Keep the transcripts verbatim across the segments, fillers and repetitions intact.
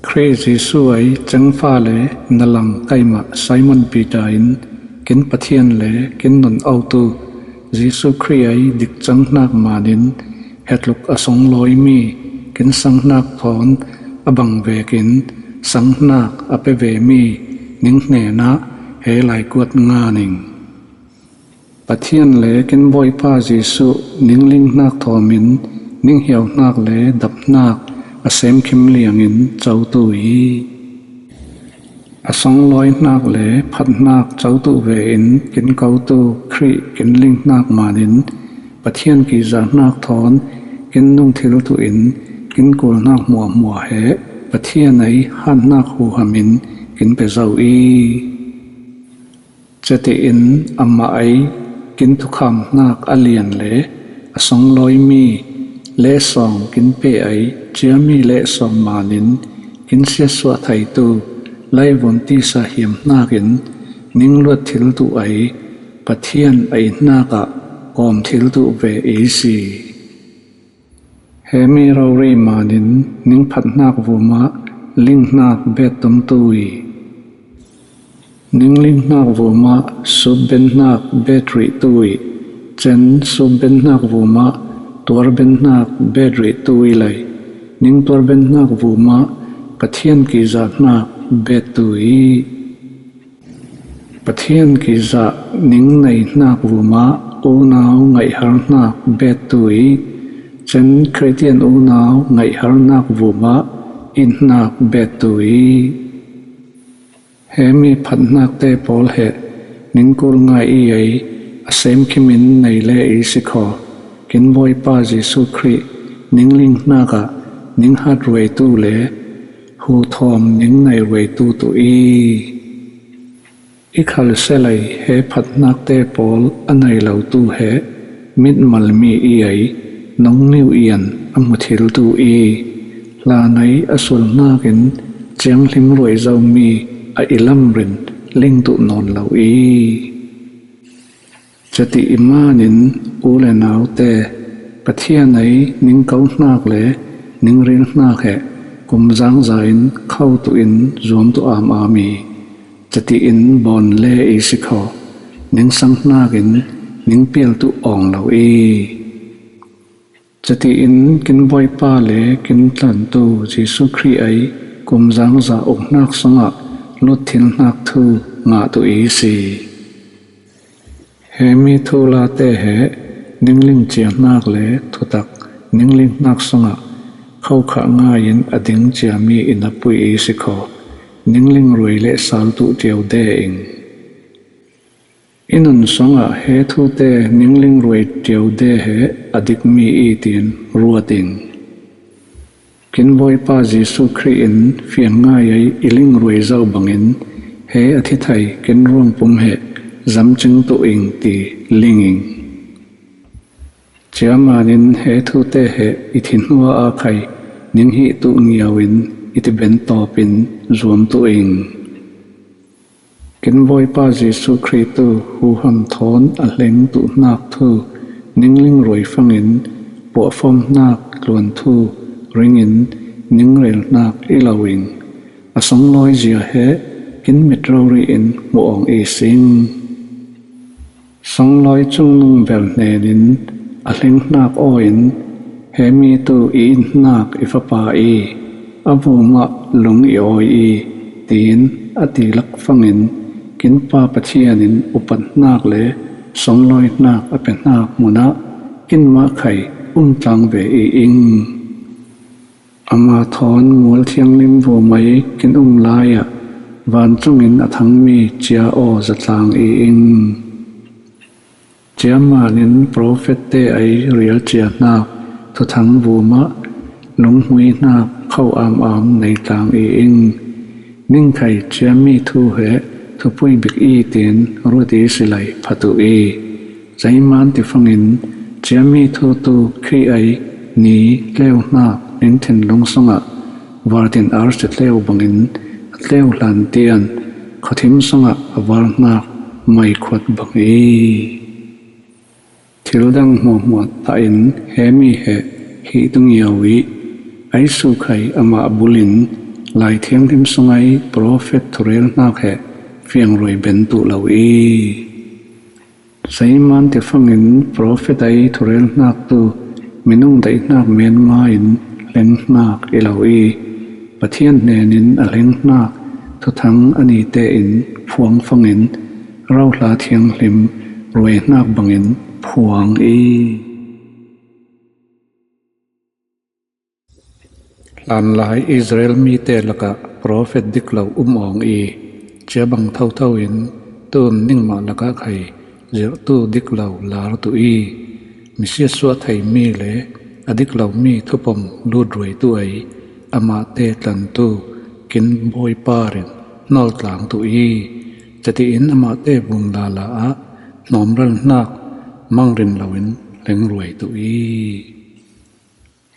Khrih Jesu ei cengfa le nalang kaimah Simon Peter in kin Pathian le kin nun autu Jesu Khrih ei dikcang hnak manin hetluk a songlawimi kin sanghnak thawn a bang vekin sanghnak a pe vemi ning hnenah he laikuat nga ning. Pathian le kin Bawipa Jesuh ning linghnak thawmin ning hiauhnak le daphnak a semkhim liangin cotu i a songlawihnak le phathnak cotu vein kin kotu Khrih kin linghnak manin Pathian kizahnak thawn kin nung thil tuhin kin kulhnak hmuahhmuah he Pathian ei hanhnak huhamin kin pe zo i Cutiin amah ei kin thukham hnak a lian le a songlawimi lehsawng kin pe ei ciami lehsawng manin kin siatsuah theitu laivun tisa hiam hnakin ning luat thil tuh ei Pathian ei hnakah kawm thil tuh ve i si. Hemi rori manin ning phathnak vumah linghnak bet tumtu i ning linghnak vumah supbenhnak bet rihtu i cen supbenhnak vumah tuarbenhnak bet rihtu i lei ning tuarbenhnak vumah Pathian kizahnak bettu i Pathian kizah ning neihnak vumah unau ngaihharhnak bettu i cen Khristian unau ngaihharhnak vumah inhnak bettu i hemi phathnak te pawl he ning kul ngai i ei a semkhimin nei le i sikhaw kin Bawipa Jesu Khrih ning linghnak ah ning hat ruaitu le hu thawm ning nei ruaitu tuh i i khalselei he phathnakte pawl a nei lotu he mitmalmi i ei nongniu ian a muthiltu i hlanei a sulhnakin cianghlim ruai zomi a i lamrin lingtuh nawn lo i Cati imanin u le naute Pathian ei ning kohnak le ning rilhnak he kumzangza in khotuh in zuamtuh am ami cati in bawn le i sikhaw ning sanghnakin ning pialtuh awng lo i cati in kin Bawipa le kin tlantu Jesu Khrih ei kumzangza ukhnak sungah lutthilhnak thu ngahtuh i si. Hemi thu late he ning lingciahnak le thutak ning linghnak sungah khokhah ngaiin a ding ciami i napui i sikhaw ning lingruai le saltuh cio de ing. I nun sungah he thute ning lingruai cio de he a dikmi i tiin ruat ing. Kin Bawipa Jesu Khrih in fian ngai ei i lingruai zo bangin he a thi thei kin ruangpum he zamcing tuh ing ti ling ing. Ciamanin he thute he i thi hnuah a khai ning hih tuh ngiau in i ti bentawpin zuam tuh ing. Kin Bawipa Jesu Khrih tu huham thawn a hleng tuh hnak thu ning lingruai fangin puahfawm hnak tluan thu ringin ning rel hnak i lo ing. A songlawi zia he kin mit rori in hmuh awng i sing. Songlawi cungnung bel hnenin a hleng hnak aw in he mi tu i in hnak i fapa i a vumah lung i awi i tiin a ti lak fangin kin Pa Pathian in upat hnak le songlawi hnak a pe hnak munah kin mah khai um tlang ve i ing. Ama thawn mual thianglim vumai kin um lai-ah vancungin a thangmi cia aw zatlang i ing. Ciamanin profet te ei rial cia hnak thuthang vumah lunghmui hnak kho am am nei tlang i ing. Ningkhai ciami thu he thupui bik i tin ruat i silai phatuh i zeiman tifangin ciami thu tu Khrih ei ni tleu hnak ning thinlung sungah vartin arsi tleu bangin a tleu hlan tian khuathim sungah a var hnak mai khuat bang i thil dang hmuahhmuah tahin he mi he hih tungiau i ei sukhai amah bulin Lai Thianghlim sung ei profet thurel hnak he fiangruai ben tuh lo i, zeiman ti fangin profet ei thurel hnak tu minung daih hnak menma in hleng hnak i lo i, Pathian hnenin a hleng hnak thuthang a nite in phuang fangin rauhla thianghlim ruai hnak bangin phuang i. Hlanlai Israel mite lakah profet dik lo um awng i, cia bang thotho in tun ningmah lakah khai zirhtu dik lo lar tuh i, misiatsuah theimi le a dik lomi thupom lut ruaitu ei amahte tlantu kin bawipa rin hnoltlang tuh i, catiin amahte vum lala ah hnawmral hnak mangrin loin hleng ruai tuh i.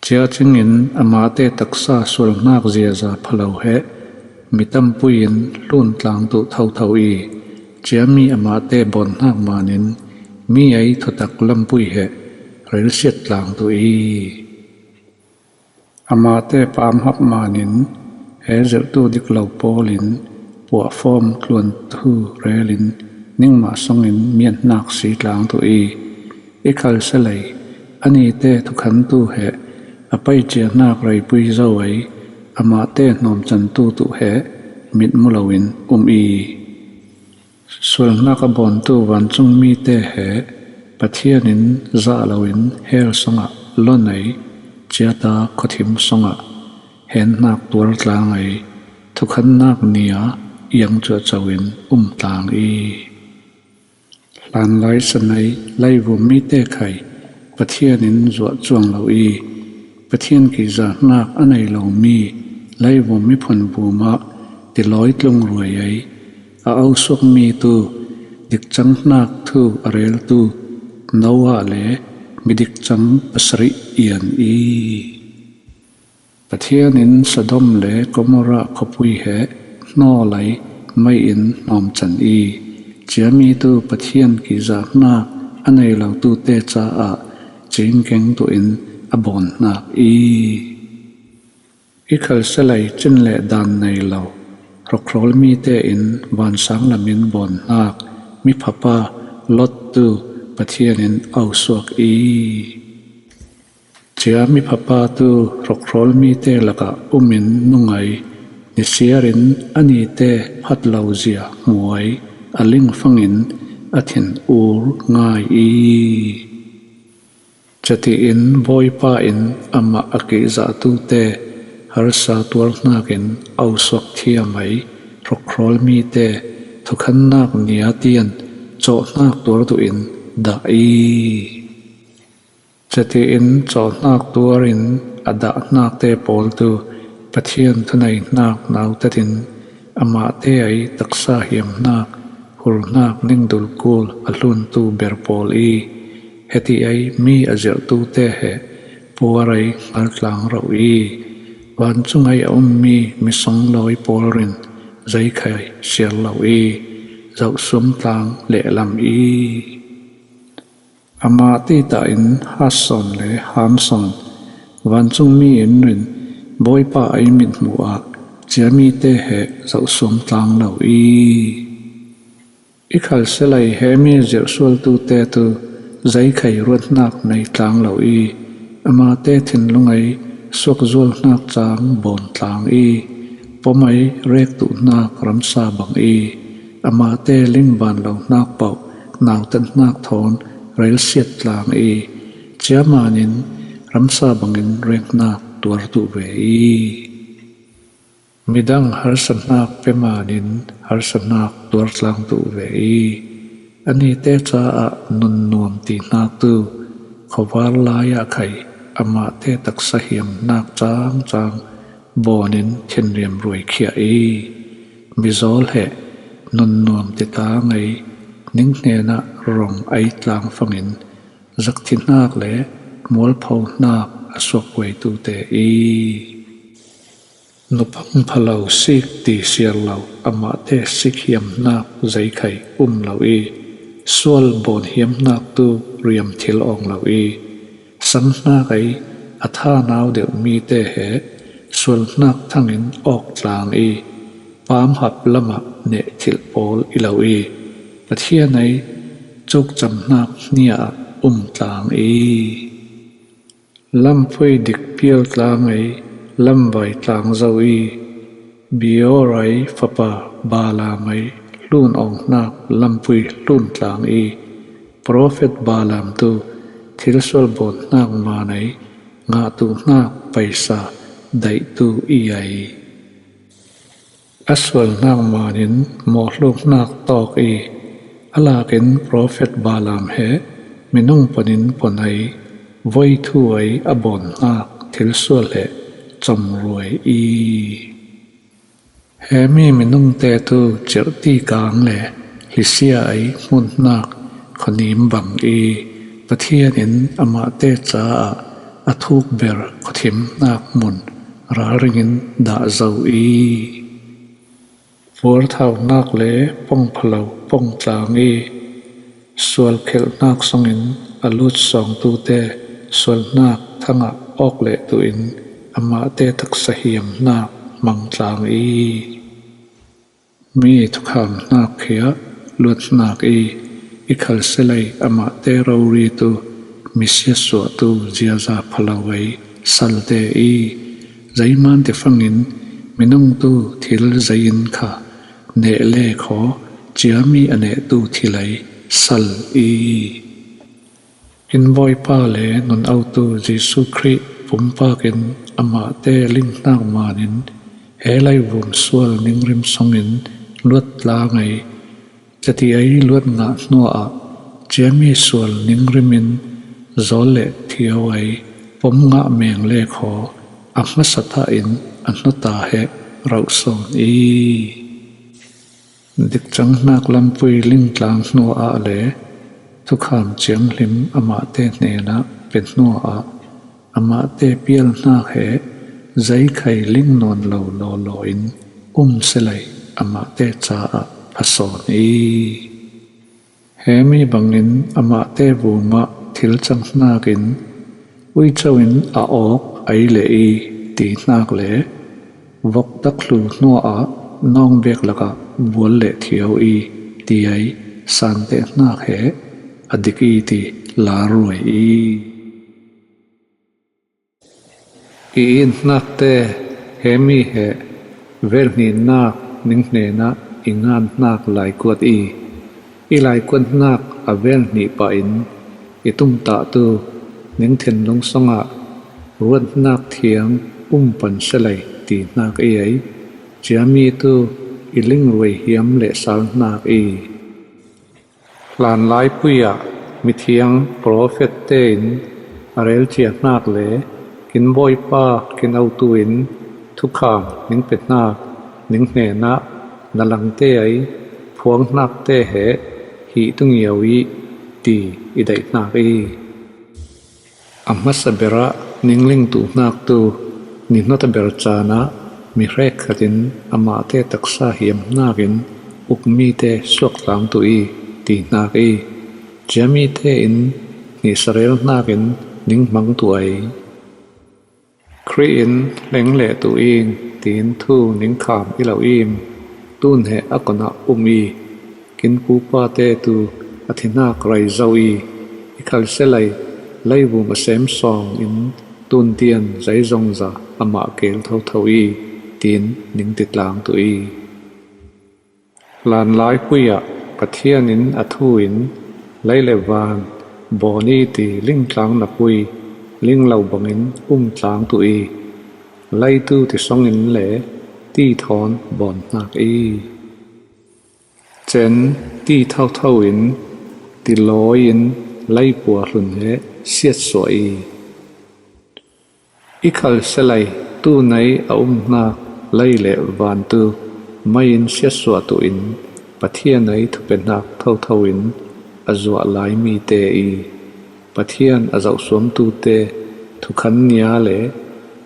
Cia cingin amahte taksa sual hnak ziaza phalo he mi tampui in hlun tlang tuh thotho i, ciami amahte bawn hnak manin mi ei thutak lampui he relsiat tlang tuh i. Amahte paam hap manin he zirhtu dik lo pawl in puahfawm tluan thu relin ningmah sungin mian hnak si tlang tuh i, i khalselei a nite thukhantu he a paiciahnak reipui zo ei amahte hnawmcantu tuh he mitmu loin um i. Sualhnak a bawntu vancung mite he Pathian in zah loin hell sungah lon ei, ciata khuathim sungah henhnak tuar tlang ei, thukhannak nia iang cuahco in um tlang i. Hlanlai sanei leivum mite khai Pathian in zuah cuang lo i, Pathian kihzahnak a nei lomi leivum miphun vum ah tilawi tlung ruai ei a ausuakmi tu dikcang hnak thu a reltu Noah le midikcang pasarih ian i. Pathian in Sodom le Gomorrah khuapui he hnawl ei mei in hnawmcan i, ciami tu Pathian kihzahnak a nei lotute caah cingkeng tuin a bawnhnak i. I khalselei cin le dan nei lo hrokhrawl mite in vansang lamin bawnhnak miphapa Lot tu Pathian in ausuak i. Cia miphapa tu hrokhrawl mite lakah umin nung ei, nisiarin a nite phat lo zia hmuai a lingfangin a thin ur ngai i. Catiin Bawipa in amah a kihzahtute harsa tuarhnakin ausuak thiam ei hrokhrawl mite thukhannak niatian cawhnak tuar tuin dah i. Catiin cawhnak tuarin a dahnakte pawl tu Pathian thuneihnak nautat in amahte ei taksa hiamhnak, hurhnak ningdul kul a hluntu ber pawl i, heti ei mi a zirhtute he puar ei hngaltlang rauh i, vancung ei a ummi misunglawi pawl rin zeikhai siar lo i, zohsuam tlang lehlam i. Amah titah in hatsawn le hamsawn vancungmi in rin Bawipa ei mithmuh ah ciamite he zohsuam tlang lo i. I khalselei hemi zirhsualtute tu zeikhei ruathnak nei tlang lo i, amahte thinlung ei suakzualhnak cang bawn tlang i, pom ei rektuhnak ramsa bang i, amahte lingban lohnak pauh nautanhnak thawn relsiat tlang i, ciamanin ramsa bangin reknak tuartuh ve i. Midang harsatnak pemanin harsatnak tuartlang tuh ve i, a nite caah nunnuam tihnak tu khuavar lai-ah khai amahte taksa hiamnak cangcang bawnin thinriam ruaikhia i, mizaw he nunnuam titang ei ning hnenah rong ei tlang fangin zakthihnak le mualphohnak a suakhuaitute i. Nupang phalo sik ti siar lo amahte sikhiamnak zeikhei um lo i, sual bawnhiamnak tu riamthil awng lo i, sanghnak ei a thanau deuh mite he Sualhnak thangin awk tlang i, paamhap lamah nehthilh pawl i lo i, Pathian ei cukchamhnak hniaah um tlang i, lampui dik pial tlang ei, lamvai tlang zo i, Beor ei fapa Balaam ei hlun awnghnak lampui hlun tlang i, profet Balaam tu thilsual bawnhnak man ei, ngahtuhnak paisa daihtu i ei. A sualhnak manin mawhluknak tawk i, a lakin profet Balaam he minung panin pon ei, voi thu ei a bawnhnak thilsual he comruai i. He mi minungte tu cirhti kang le hlisia ei hmunhnak khuanim bang i, Pathian in amahte caah a thukber khuathimhnak mun ralringin dah zo i, puarthaunak le pongphalo pongtlang i, sualkhelhnak sungin a lutsawngtute sualhnak thangah awk leh tuin amahte taksa hiamhnak hmangtlang i, mi thukhamhnak khiah luathnak i, i khalselei amahte rori tu mi siatsuahtu ziaza phalo ei salte i, zeiman tifangin minung tu thil zei in kha neh le khaw ciami a nehtu thil ei sal i. In Bawipa le nun autu Jesuh Khrih pumpak in amahte linghnak manin he leivum sual ningrim sungin luat tlang ei, cati ei luat ngah hnuah ciami sual ningrim in zawl le thiau ei pom ngah meng le khaw a hmasa tah in a hnota he rauhsawn i. Dikcanghnak lampui lingtlang hnuah le thukham cianghlim amahte hnenah pe hnuah amahte pialhnak he zeikhai ling nawn lo lawlaw in um selei amahte caah phasawn i. He mi bangin amahte vumah thil cang hnakin uico in a awk ei le i ti hnak le vok takhlu hnuah nawng bek lakah bual le thiau i ti ei santeh hnak he a dik i ti laruai i. I it hnakte he mi he velhnihnak ning hnenah i ngan hnak laikuat i, i laikuat hnak a velhnih pah in i tumtahtu ning thinlung sungah ruat hnak thiang um pan selei ti hnak i ei. Ciami tu i lingruai hiam le sal hnak i. Hlanlai pui ah mithiang profet tein a relcia hnak le kin bawipa kin autu in thukham ning pe hnak ning hnenah na langte ei phuang hnakte he hih tungiau i ti i daih hnak i. A hmasa berah ninglingtu hnak tu ni hnawt a ber caan ah mi hrekkhat in amahte taksa hiam hnakin ukmite suak tlang tu i ti hnak i, ciamite in hnihsa rel hnakin ning hmang tu ei. Khrih in hleng leh tu ing tiin thu ning kham i lo im. Tun he a konah um i, kin pupa te tu a thihnak rei zo i, i khalselei leivum a sem sawng in tuntian zeizongza amah keel thotho i, tiin ning titlang tu i. Hlanlai pui ah Pathian in a thu in lei le van bawn i ti lingtlang na pui ling lo bangin um tlang tu i, leitu ti songin le ti thawn bawn hnak i. Cen ti thotho in ti lawi in leipua hlun he siatsuah i. I khalselei tunei a um hnak lei le van tu mei in siatsuah tu in Pathian ei thupe hnak thotho in a zuah lai mite i, Pathian a zohsuamtute thukhan nia le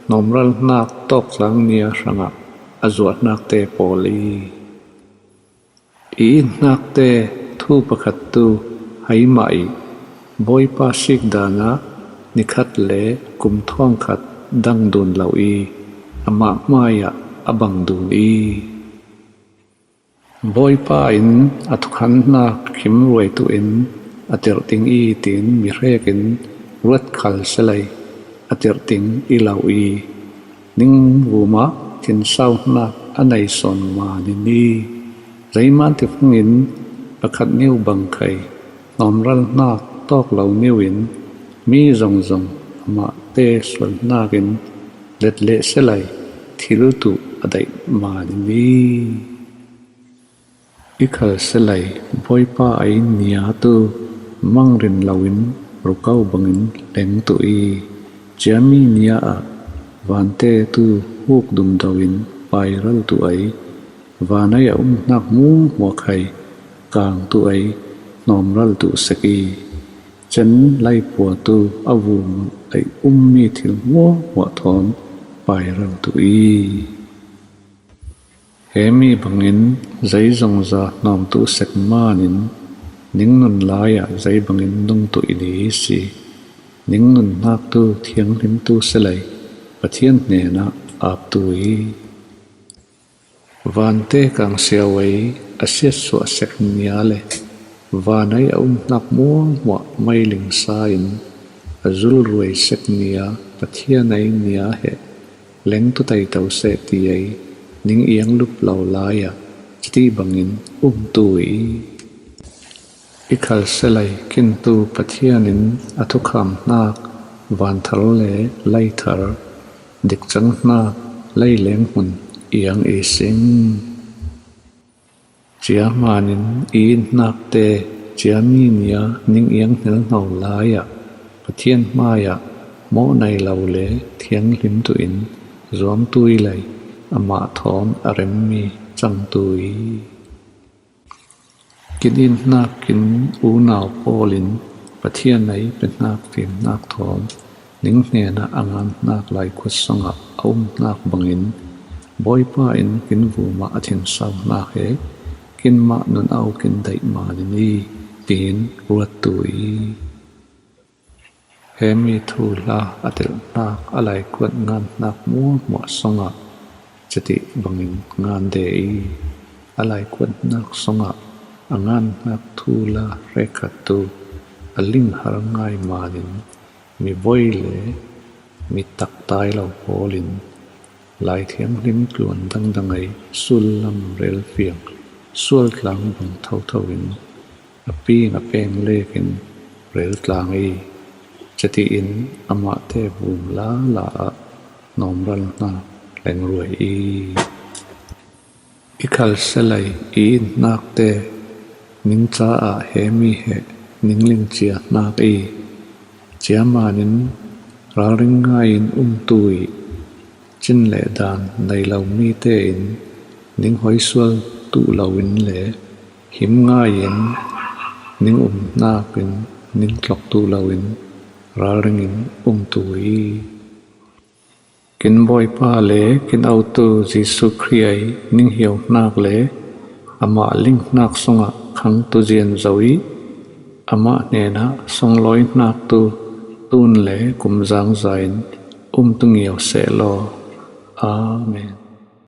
hnawmral hnak tawktlang nia hrangah a zuah hnakte pawl i. I it hnakte thu pakhat tu hei mah i, Bawipa sik dan ah nikhat le kum thawngkhat dang dun lo i, amah hmaiah a bang dun i. Bawipa in a thukhanhnak khim ruai tuin a tirh ding i, tiin mi hrekin ruat khal selai a tirh ding i lo i. Ningvum ah thinsauhnak a nei sawn manin i. Zeiman tifungin pakhat niu bang khai hnawmralhnak tawk lo niu in mi zongzong amahte sualhnak in let leh selai thil tuh a daih manin i. I khal selai Bawipa ei nia tu mangrin loin ruko bangin leng tuh i. Ciami nia ah vante tu huk dumdo in pairal tuh ei. Van ei a umhnak muahmuah khai kang tuh ei, hnawmral tuh sek i. Cen laipua tu a vum ei ummi thil muahmuah thawn pairal tuh i. Hemi bangin zeizongza hnawm tuh sek manin, ningnun lai-ah zei bangin nung tuh i ni si. Ningnunhnak tu thianghlim tuh selai Pathian hnenah ap tuh i. Vante kang siau ei a siatsuah sek nia le van ei a umhnak muahmuah meiling sa in a zulruai sek nia Pathian ei nia he leng tutai to seh ti ei ning iang lup lo lai-ah citi bangin um tuh i. I khal selai kintu Pathian in a thukhamhnak vanthar le leithar dikcanghnak leileng hmun iang i sing. Ciamanin i innhnak te ciami nia ning iang hnelhno lai-ah Pathian hmaiah mawh nei lo le thianghlim tuhin zuam tuh i lei amah thawn a remmi cang tuh i. Kin innhnak kin unau pawlin Pathian ei pehnak fimhnak thawn ning hnenah a nganhnak laikhuat songah a umhnak bangin Bawipa in kin vumah a thinsauhnak he kinmah nun au kin daih manin i, tiin ruat tuh i. Hemi thuhla a telhnak a laikhuat nganhnak muahmuah songah citi bangin ngan de i. A laikhuatnak songah a nganhnak thuhla hrekkhat tu a linghar ngai manin mi voi le mi taktai lo pawlin Lai Thianghlim tluan dangdang ei sullam relfiang sualtlang bang thotho in a ping a peng lekin reltlang i, citi in amahte vum lala ah nawmral hna lengruai i. I khal selai i innhnak te ning caah hemi he ning lingcia hnak i, ciamanin ralring ngai in um tuh i. Cin le dan nei lo mi tein ning hoisual tuh loin le him ngai in ning umhnak in ning tlok tuh loin ralring in um tuh i. Kin Bawipa le kin autu Jesuh Khrih ei ning hiauhnak le amah linghnak sungah khangtu zianzo i, amah hnenah songlawihnak tu tun le kum zangza in um tu ngio sehlaw. Amen.